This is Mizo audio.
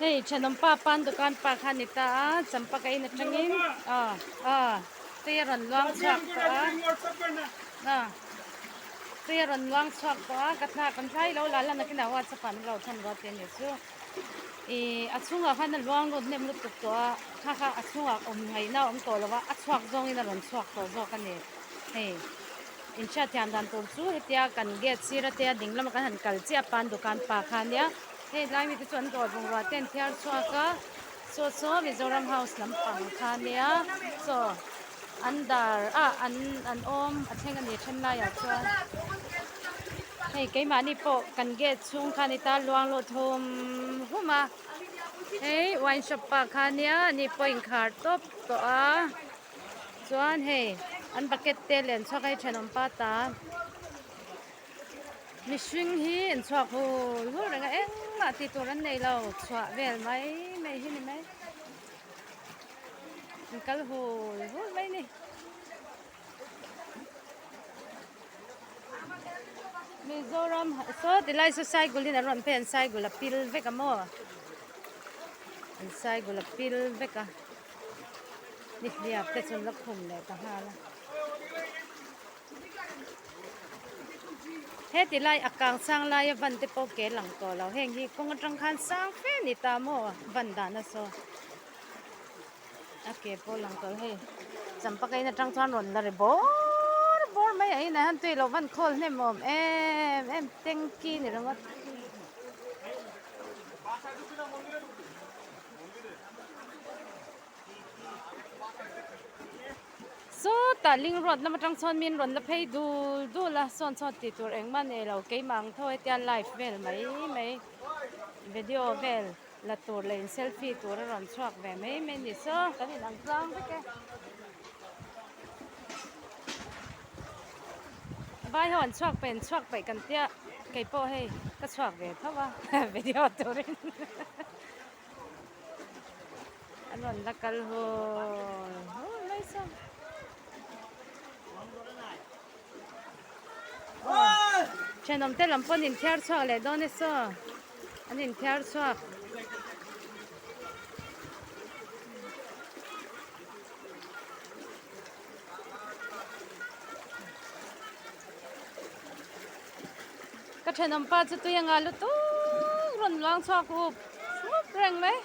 Hei thenawm pa pan dukan pa kha a ni ta a champaka in atangin aw aw tui a rawn luang chhuak tawh a aw tui a rawn luang chhuak tawh a ka thla kan thlai lo la lan a kinah whatsapp ah min lo thawn ruat te a nih chu ih a chhungah khan a luang lut hnem lutuk tawh a kha kha a chhungah awm ngaihna a awm tawh lo va a chhuak zawngin a rawn chhuak tawh zawk a ni hei. Inhriatthiam dan tur chu hetia kan gate sir ate a ding lama kan han kal chiah pan dukan pa kha ania hei tlai mite chu an dawr bungrua te an thiar chhuak a saw saw Mizoram house lampang kha ania chaw an dar ah an an awm a thleng a ni then laiah chuan hei keimahni pawh kan gate chhung kha ani ta luang lut hum hum a hei wine shop pa kha ania ani pawh inkhar tawp tawh a. Chuan hei an bucket te leh an chhuak a hei thenawm pa ta mihring hi an chhuak hul hul reng a engmah tih tur an nei lo chhuah vel mai mai hi ni mai an kal hul hul mai a ni. Mizoram saw tilai saw cycle in an rawn phei an cycle a pil vek a maw an cycle a pil vek a. Nihliap te chu an la khum leh ta nghal a. Heti lai a kang sang laia van te pawh ke lang tawh lo heng hi kawng atang khan sang fe a ni ta maw van dahna saw a ke pawh lang tawh lo hei champaka in atang chuan rawn la ri bawr bawr mai a inah hian tui lo van khawl hnem awm em em tanky ni ringawt. Sawtah ling road lam atang chuan min rawn la phei dul dul a sawn sawn tih tur engmah nei lo keimah ang tho hetia live vel mai mai video vel la tur leh in selfie tur a rawn chhuak ve mai mai a ni saw kan in ang tlang vek e vai ho an chhuak peih an chhuak peih kan tia keipawh hei ka chhuak ve tho a video turin. An rawn la kal hawl hawl mai saw. Thenawm te lam pawh an inthiar chhuak leh dawn e saw. An inthiar chhuak. Ka thenawm pa chu tui a ngah lutuk rawn luang chhuak up up reng mai.